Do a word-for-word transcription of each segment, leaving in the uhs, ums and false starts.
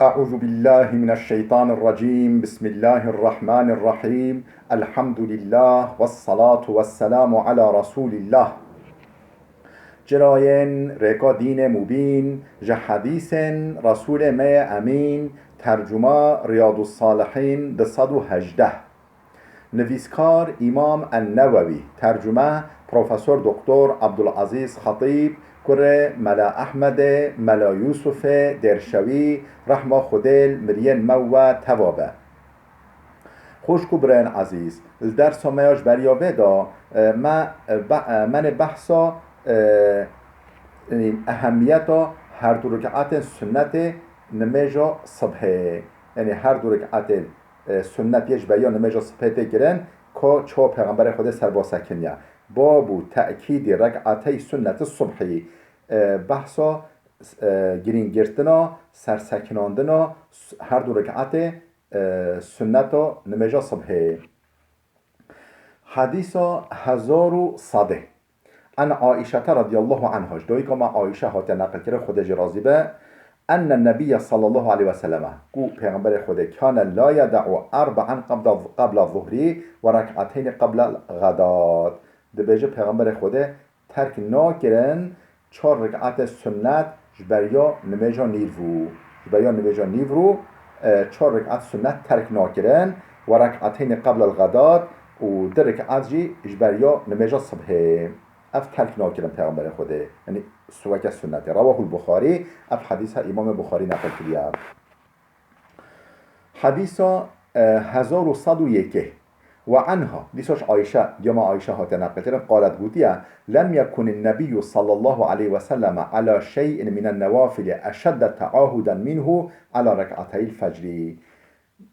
أعوذ بالله من الشيطان الرجيم. بسم الله الرحمن الرحيم. الحمد لله والصلاة والسلام على رسول الله. Çirayên rêka dînê mubîn, ji hedîsên Resûlê me yê Emîn, tercuma Riyadus Salihîn du sed û hejdeh. Nivîskar Îmam En-Newewî, tercume Profesor Doktor Abdulazîz Xetîb, kurê Mela Ehmedê, Mela Yûsufê Dêrşewî, rehma Xwedê li miriyên me û we teva be. Xwişk û birayên ezîz, li dersa me ya ji beriya vê de, e, me, e, be-, e, me nê behsa, e, yanî ehemiyeta her du rikatên sunnetê nimêja sibhê, yanî her du rikatên e, sunnet yê ji beriya nimêja sibhê tê kirin, ka çawa Pêxemberê Xwedê ser ba sekiniye. Bab û te'kîdî rek'atey sunneti subhî, e, behsa, e, girînggirtina, sersekinandina s-, her du rek'atê, e, sunneta nimêja sibhê. Hedîsa hezar û sedê. An Aîşete radiyallahu anha, ji dayika me Aîşe hate neqilkirin, Xwedê jê razî be, enne Nebiyye sallallahu aleyhi ve selleme, ku Pêxemberê Xwedê, kane la yeda'u erba'an qabla, qabla zuhri ve rek'ateynî qabla xedat. Dibêje Pêxemberê Xwedê terk nakirin çar rik'atê sunnet ji beriya nimêja nîrvû. Ji beriya nimêja nîvrû, e, çar rik'at sunnet terk nakirin, ve rek'ateynî qabla xedat û du rik'at jî ji beriya nimêja sibhê. Ev terk nakirin Pêxemberê Xwedê. Yanî weke sunnetê. Rawahul Buxarî, ev hedîsa Îmamê Buxarî neqil kiriye. Hedîsa, e, hezar û sed û yekê. Ve anha, dîsa ji Ayşe, diyama Ayşe hate neqilkirin, qalet, gotiye, lem yekunin nebiyyu sallallahu aleyhi ve selleme ala şey'in minen nevafili eşedde teahuden minhu ala rek'ateyil fecri.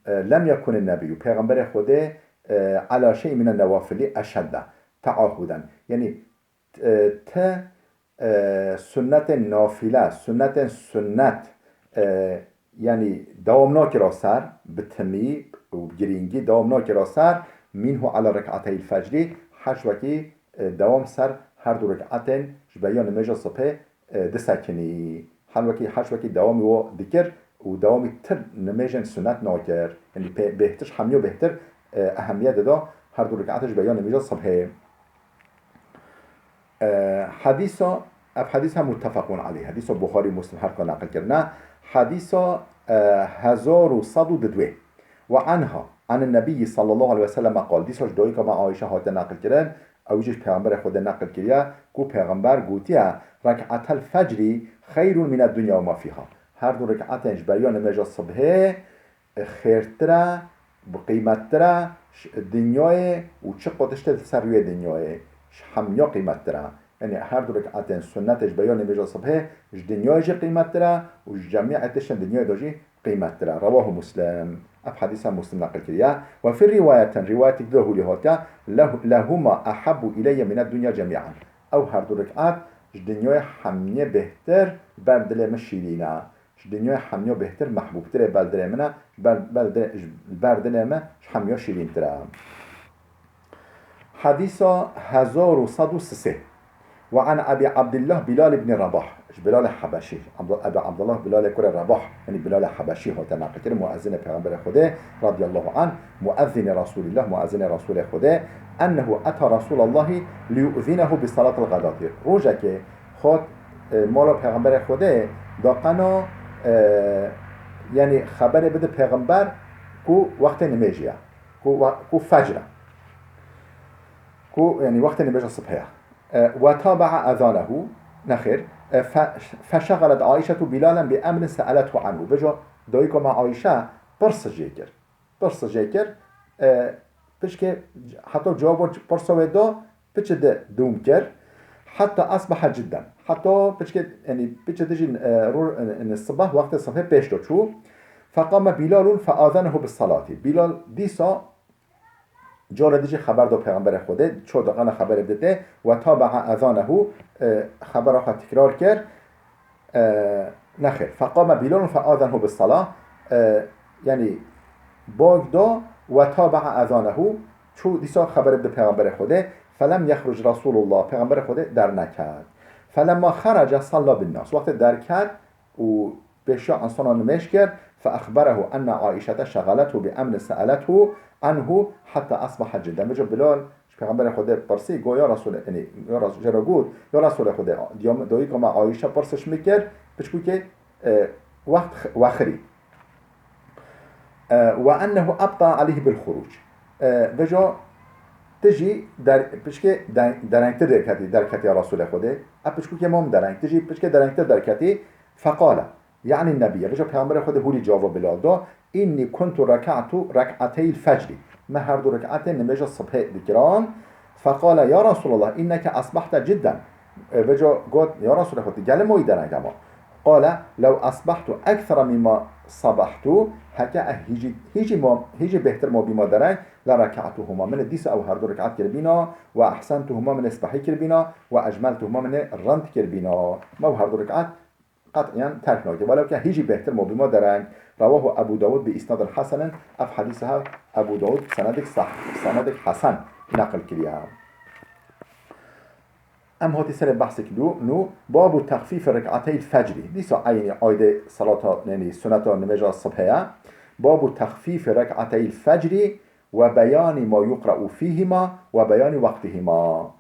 E, lem yekunin nebiyyu, Pêxemberê Xwedê, e, ala şey'in minen nevafili eşedde teahuden. Yanî e, te, e, sunnetên nafile, sunnetên sunnet, e, yanî dewam nakira ser, bi timî û bi girîngî dewam nakira ser, minhu ala rek'ateyil fecrî, her wekî, e, dewam ser her du rek'atên ji beriya nimêja sibhê, e, disekinî. Her wekî, her wekî dewamî wo dikir û dewamî tir nimêjên sunnet nakir. Yanî pê-, bêhtir, hemiyo bêhtir, e, ehemiyet dida her du rek'atê ji beriya nimêja sibhê. E, hedîsa, ev hedîsa muttefaqun aleyh. Hedîsa Buxarî û Muslim her ka neqil kirine. Hedîsa, e, hezar û sed û didwê. Ve anha, anin Nebiyyi sallallahu aleyhi ve selleme qal. Dîsa ji dayika me Ayşe hate neqil kirin. Ew jî ji Pêxemberê Xwedê neqil kiriye, ku Pêxember gotiye, rek'atel fecri xeyrun mine dunya ve ma fiha. Her du rek'atên ji beriya nimêja sibhê, e, xêrtir e, bi qîmettir e, ji dinyayê û çiqo tiştê li ser rûyê dinyayê, ji hemiya qîmettir e. Yanî her du rek'atên sunnetê ji beriya nimêja sibhê ji dinyayê jî qîmettir e û ji cemî tiştên dinyayê de jî qîmettir e. Rewahu Muslim. Ev hedîsa Muslim neqil kiriye. Ve fî rîwayetin, rîwayetek di hûlî hatiye, leh-, lehuma ehabbu ileyye mine dunya cemî'an. Ew her du rek'at ji dinyayê hemiya bêhtir ber dilê min şîrîn e. Ji dinyayê hemiya bêhtir, mehbûbtir ê ber dilê min e, ji ber, ber dilê, ji ber dilê min ji hemiya şîrîntir e. Hedîsa hezar û sed û sisê. Ve an Ebî Abdillah Bilal ibn Rebah. Ji Bilalê Hebeşî. Abdu-, Ebî Abdillah Bilalê kurê Rebah. Yanî Bilalê Hebeşî hate neqilkirin, muezzinê Pêxemberê Xwedê radiyallahu anh, muezzinê Resûlillah, muezzinê Resûlê Xwedê. Ennehu eta Resûlallahi liyu'zinehu bi salatil xedatî. Rojekê Xwed, e, mala Pêxemberê Xwedê da qena, e, yanî xeberê bide Pêxember ku wextê nimêjê ye, ku we-, ku fecr e, ku, yanî wextê nimêja sibhê ye. E, ve tabe'a ezanehu, nexêr, e, fe-, feşexelet Aîşetu Bilalen bi emrin se'elethu anhu. Bêje dayika me Aîşe pirs jê kir. Pirs jê kir, e, pişkê heta cewaba pirsa wê da, piçê di dûm kir. Heta asbaha cidden. Heta piçkê, yanî piçê di jî, e, ro-, e, yanî sibah, wextê sibhê pêş de çû. Feqame Bilalun feazenehu bis salati. Bilal dîsa carê di jî xeber da Pêxemberê Xwedê, ço da qena xeberê biditê, ve tabe'a ezanehu, e, xebera xwe tikrar kir. E, nexêr. Feqame Bilalun feazenhu bis sala. E, yanî bag da ve tabe'a ezanehu, çû dîsa xeberê bide Pêxemberê Xwedê. Felem yexruc Resulullah, Pêxemberê Xwedê derneket. Felemma xerece salla bin nas. Wextê derket û pêşiya insana nimêj kir, فأخبره أن عائشة شغلته بأمر سألته عنه حتى أصبح جدا. Vêca Bilal ji Pêxemberê Xwedê pirsî, got, ya Resûlê, yanî, ya Res-, jê re got, ya Resûlê Xwedê, diyam-, dayika me Ayşe pirsê ji min kir, piçkûkê, e, wext x-, wexirî. E, وأنه أبطأ عليه بالخروج. E, vêca tu jî der-, piçkê de-, derengtir derketî, derketî ya Resûlê Xwedê. E, piçkûkê mam dereng, tu jî piçkê derengtir derketî. فقال، يعني النبي، vêca Pêxemberê Xwedê hûlî cava Bilal da, إني كنت ركعت ركعتي الفجر. Me her du rekatê nimêja sibhê dikiran. فقال، يا رسول الله، إنك أصبحت جدا. E, vêca got, ya Resûlê Xwedê, gelê ma wî dereng e ma. قال، لو أصبحت أكثر مما صبحت، heke ez hîjî, hîjî ma, hîjî bêhtir ma bîma dereng, لركعتهما، min ê dîsa ew her du rekat kiribîna, وأحسنتهما، min ê sibehî kiribîna, وأجملتهما، min ê rind kiribîna. Me ew her du rekat qet'iyen terk nake. Welew ke hîjî bêhtir ma bîma dereng. رواه أبو داود بإسناد حسن، ev hedîsa hev Ebû Dawud senedek sah-, senedek hesen neqil kiriye. Em hatî serê behsek nû, nû, باب تخفيف ركعتي الفجر. Dîsa eynî aydê salata, yanî suneta nimêja sibhê ye. باب تخفيف ركعتي الفجر وبيان ما يقرأ فيهما وبيان وقتهما.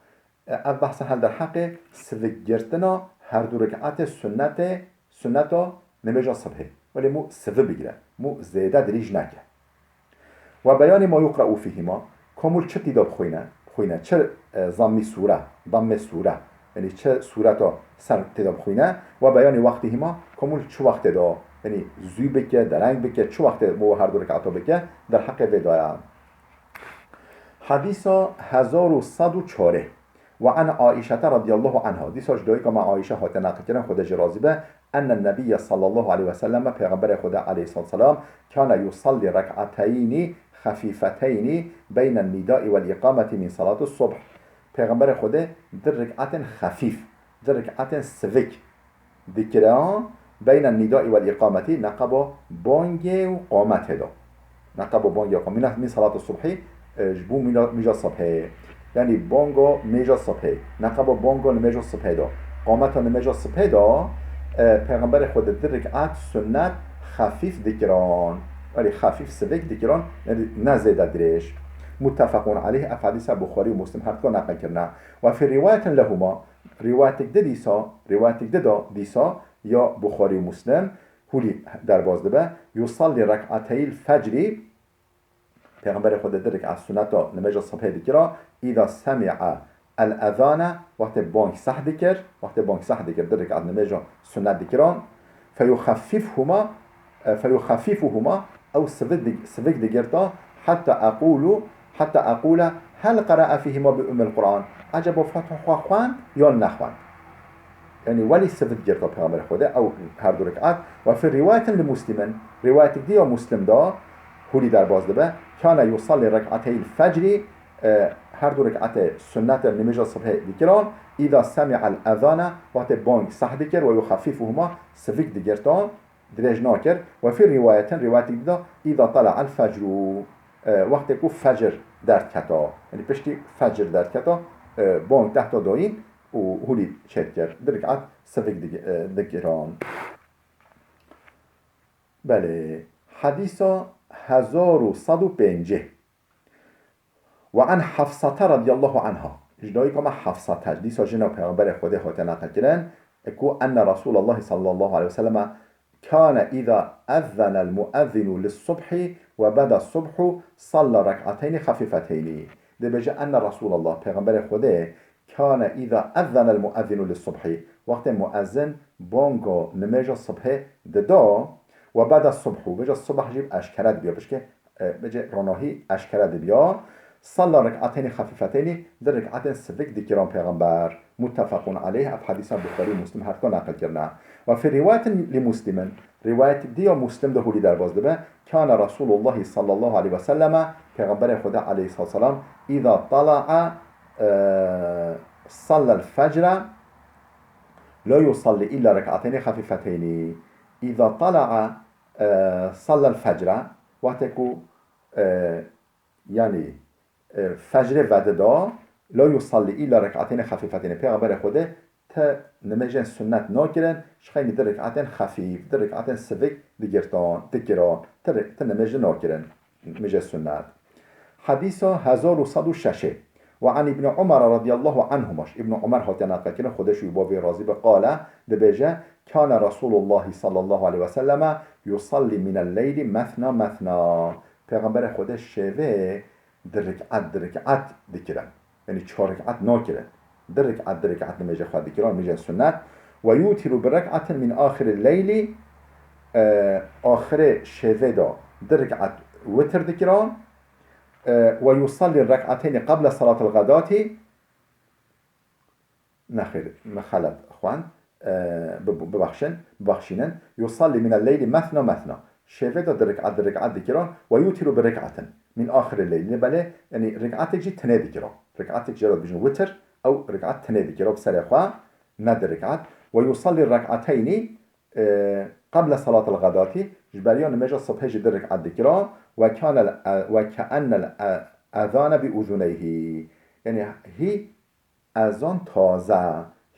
E, ev behsa hel derheqê sivikgirtina her du rekatê sunnetê, sunneta nimêja sibhê. Welê mû sivi bigire, mû zêde dirîj neke. وبيان ما يقرأ فيهما، komûl çi tîda bixwîne, bixwîne, çi, e, zammî sûre, dammê sûre, yanî çi sûreta ser têda bixwîne, وبيان وقتهما، komûl çi wextê de, yanî zû bike, dereng bike, çi wextê bo her du rekata bike, derheqê vê daye. Hedîsa hezar û sed û çarê. وعن عائشة رضي الله عنها. Dîsa ji dayika me Ayşe hate neqilkirin, Xwedê jê razî be, أن النبي صلى الله عليه وسلم، Pêxemberê Xwedê aleyhissalatu vesselam, كان يصلي ركعتين خفيفتين بين النداء والإقامة من صلاة الصبح. Pêxemberê Xwedê du rekatên xefîf, du rekatên sivik, dikiran بين النداء والإقامة، neqeba bangê û qametê de. Neqeba bangê û qam-, min, min صلاة الصبح, e, ji bo mîna-, mîja sibhê. Yanî banga mîja sibhê. Neqeba banga nimêja sibhê de. Qameta nimêja sibhê de, e, Pêxemberê Xwedê du rekat sunnet xefîf dikiran. Yanî xefîf sivik dikiran, yanî ne zêde dirêj. متفق عليه، ev hedîsa Buxarî û Muslim her duka neqil kirine. وفي رواية لهما، Rîwayetek di dîsa, rîwayetek di da dîsa ya Buxarî û Muslim hûlî derbas dibe. يصلي ركعتي الفجر، Pêxemberê Xwedê du rekat sunneta nimêja sibhê dikira. إذا سمع الأذان، wextê bang seh dikir, wextê bang seh dikir, du rekat nimêja sunnet dikiran. فيخففهما، e, فيخففهما، ew sivik di-, sivik digirta, حتى أقول، حتى أقول هل قرأ فيهما بأم القرآن؟ Eceba Fatiha xwe xwend yan nexwend? Yanî welî sivik girta Pêxemberê Xwedê ew her du rekat. وفي رواية لمسلم، rîwayetek dî ya Muslim da hûlî derbas dibe. كان يصلي ركعتي الفجر، e, her du rekatê sunnetê nimêja sibhê dikiran. إذا سمع الأذان، wextê bang seh dikir, ويخففهما، sivik digirtan, dirêj nakir. وفي رواية، rîwayetek dî da, إذا طلع الفجر، e, wextê ku fecr derdiketa. Yanî piştî fecr derdiketa, e, bang tehta dayîn û hûlî çêdikir. Du rekat sivik dig-, e, dikiran. Belê. Hedîsa hezar û sed û pêncî. وعن حفصة رضي الله عنها. Ji dayika me Hefsate, dîsa jina Pêxemberê Xwedê hate neqilkirin, ku أن رسول الله صلى الله عليه وسلم كان إذا أذن المؤذن للصبح وبدا الصبح صلى ركعتين خفيفتين. Dibêje, أن رسول الله، Pêxemberê Xwedê, كان إذا أذن المؤذن للصبح، wextê muezzin banga nimêja sibhê dida, وبدا الصبح، vêca sibh jî eşkere dibiya, pişkê, e, vêca ronahî eşkere dibiya, صلى ركعتين خفيفتين، du rekatên sivik dikiran Pêxember. متفق عليه، ev hedîsa Buxarî û Muslim her duka neqil kirine. وفي رواية لمسلم، rîwayetek dî ya Muslim de hûlî derbas dibe, كان رسول الله صلى الله عليه وسلم، Pêxemberê Xwedê aleyhisselam, إذا طلع، e, صلى الفجر، لا يصلي إلا ركعتين خفيفتين. إذا طلع، e, صلى الفجر، wextê ku, e, yanî, e, fecrê vedida, لا يصلي إلا ركعتين خفيفتين. Pêxemberê Xwedê ti nimêjên sunnet nakirin, ji xeynî di rik'etên xefîf, di rik'etên sivik digirtan, dikiran, ti ri-, ti nimêj nakirin, nimêjê sunnet. Hadîsa hezar û sed û şeş. Ve an Ibn Umar radiyallahu anhuma, ji Ibn Umar hatiye naqilkirin, Xwedê ji wî bavê razî be, qale, dibêje, kane Resulullah sallallahu aleyhi ve selleme yusalli minel leyli methna methna. Pêxemberê Xwedê şevê di rik'et, di rik'et dikirin. Yanî çar rik'et nakirin. Di rik'et, di rik'et nimêjê xwe dikirin, nimêjên sunnet. Ve yutiru bi rik'etin min axiril leyli, e, axirê şevê de di rik'et witir dikirin. E, ve yusalli rik'eteyni qabla salatil gadati. Nexêr, min xelet xwend. E, bi-, bibexşin, bibexşînin. Yusalli minel leyli methna methna. Şevê de di rik'et, di rik'et dikirin. Ve yutiru bi rik'etin min axiril leyli. Lê belê, yanî rik'etek jî tinê dikirin. Rik'etek jê re dibêjin witir, ew rik'et tinê dikirin bi serê xwe, ne di rik'et. Ve yusalli rik'eteyni, e, qabla salatil gadati, ji beriya nimêja sibhê jî di rik'et dikira, ve kanel, e, ve keennel, e, ezane bi uzuneyhi. Yanî hî ezan taze,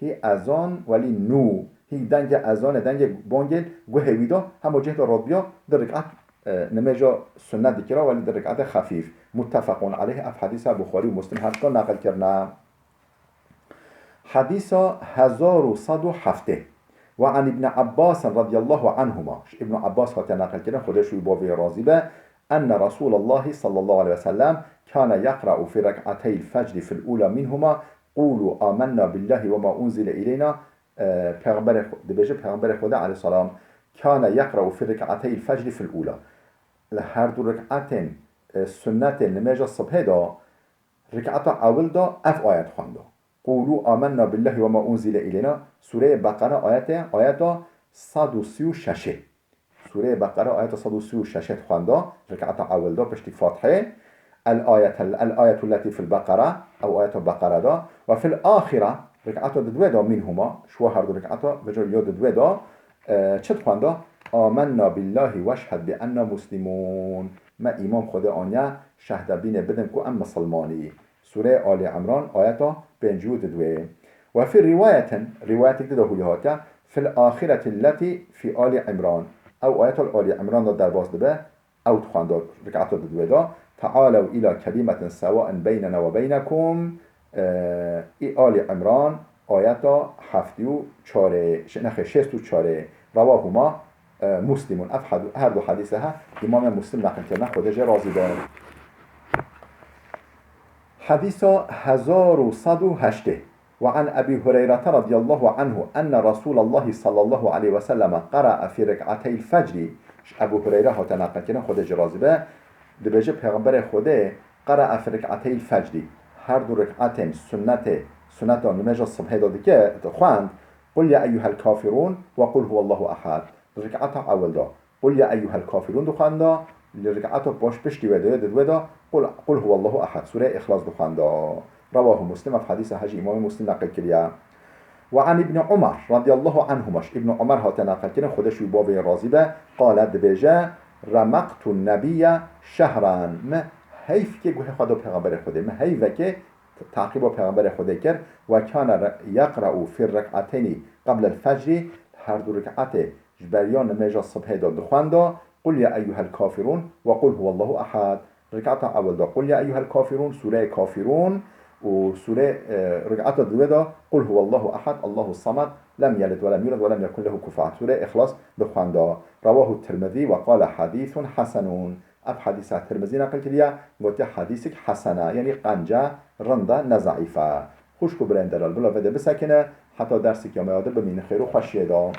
hî ezan welî nû, hî dengê ezanê, dengê bangê guhê wî de, hema cihê de radibiya, di rik'et, e, nimêja sunnet dikira, welî di rik'etê xefîf. Muttefequn aleyh, ev hedîsa Buxarî û Muslim her du neqil kirine. Hadîsa hezar û sed û heftê. Ve an Ibn Abbas radiyallahu anhuma. Ji Ibn Abbas hatiye naqilkirin, Xwedê ji wî bavê razî be, enne Resûlallah sallallahu aleyhi ve sellem kâne yeqra'u fi rek'ateyl fecri fil ûla minhuma, qûlû amenna billahi ve ma unzile ileyna, e, Pêxemberê Xwe-, dibêje Pêxemberê Xwedê aleyhisselam, kâne yeqra'u fi rek'ateyl fecri fil ûla. Li her du rik'etên, e, sunnetên nimêja sibhê de, rik'eta ewil de ev ayet xwenda. Qûlû amenna billahi ve ma unzile ileyna. Sûreyê Beqere ayetê, ayeta sed û sî û şeşê. Sûreyê Beqere ayeta sed û sî û şeşê dixwenda, rik'eta ewil de piştî Fatihê. El ayetel, el ayetu lletî fil Beqere, ew ayeta Beqere de. Ve fil axire, rik'eta didwê de minhuma, ji wa her du rik'eta, vêca ya didwê de, e, çi dixwenda? Amenna billahi veşhed bi enna muslimûn. Me îman Xwedê aniye, şehde bînê bidin ku em misilmanî. Sûreyê Ali Imran, ayeta pêncî û didwê. Ve fî riwayetin, riwayetek di de hûlî hatiye, fil axireti lletî fî Ali Imran. Ew ayeta li Ali Imran de derbas dibe, ew dixwenda rik'eta didwê de. Tealew ila kelimetin sewain beynena ve beynekum. E, î Ali Imran, ayeta heftê û çarê, şe-, nexê, şêst û çarê. Rewahuma, e, Muslimun. Ev hedu-, her du hedîse he, Îmamê Muslim neqil kirine, Xwedê jê razî be. Hedîsa hezar û sed û heştê. Ve an Ebî Hureyrete radiyallahu anhu enne Resûlallahi sallallahu aleyhi ve selleme qera'a fî rek'ateyl fecrî. Ji Ebû Hureyre hate neqilkirin, Xwedê jê razî be, dibêje Pêxemberê Xwedê qera'a fî rek'ateyl fecrî, her du rik'etên sunnetê, sunneta nimêja sibhê de dike, dixwend, Qul ya eyyuhel kafirûn ve Qul huwallahu ehad. Li rik'eta ewil de Qul ya eyyuhel kafirûn dixwenda, li rik'eta paş piştî wê de, di wê de Qul, Qul huwallahu ehad, Sûreya Îxlas dixwenda. Rewahu Muslim, ev hedîsa he jî Îmamê Muslim neqil kiriye. Ve an Îbni Umar radiyallahu anhuma, ji Îbni Umar hate neqilkirin, Xwedê ji wî bavê razî be, qale, dibêje, Remaqtu nebiyye şehran, min heyv kê guhê xwe da Pêxemberê Xwedê, min heyvekê taqîba Pêxemberê Xwedê kir, ve kane re-, yeqre'u fî rek'ateynî qeblel fecrî, her du rik'etê ji beriya nimêja sibhê de dixwenda, Qul ya eyyuhel kafirûn ve Qul huwallahu ehad. Rik'eta ewil de Qul ya eyyuhel kafirûn, Sûreyê Kafirûn û sûrê, e, rik'eta diwê de Qul huwallahu ehad, Allahu samed, lem yelid ve lem yulad ve lem yekun lehu kufuwan ehad. Sûreyê Îxlas dixwenda. Rewahu Tirmizî ve qale hadîsun hasenûn. Ev hedîsa Tirmizî neqil kiriye, gotiye hedîsek hesen e, yanî qenc e, rind e, ne zeîf e. Xwişk û birayên delal, bila vê de bisekine, heta derseke me ya din bimînin xêr û xweşiyê de.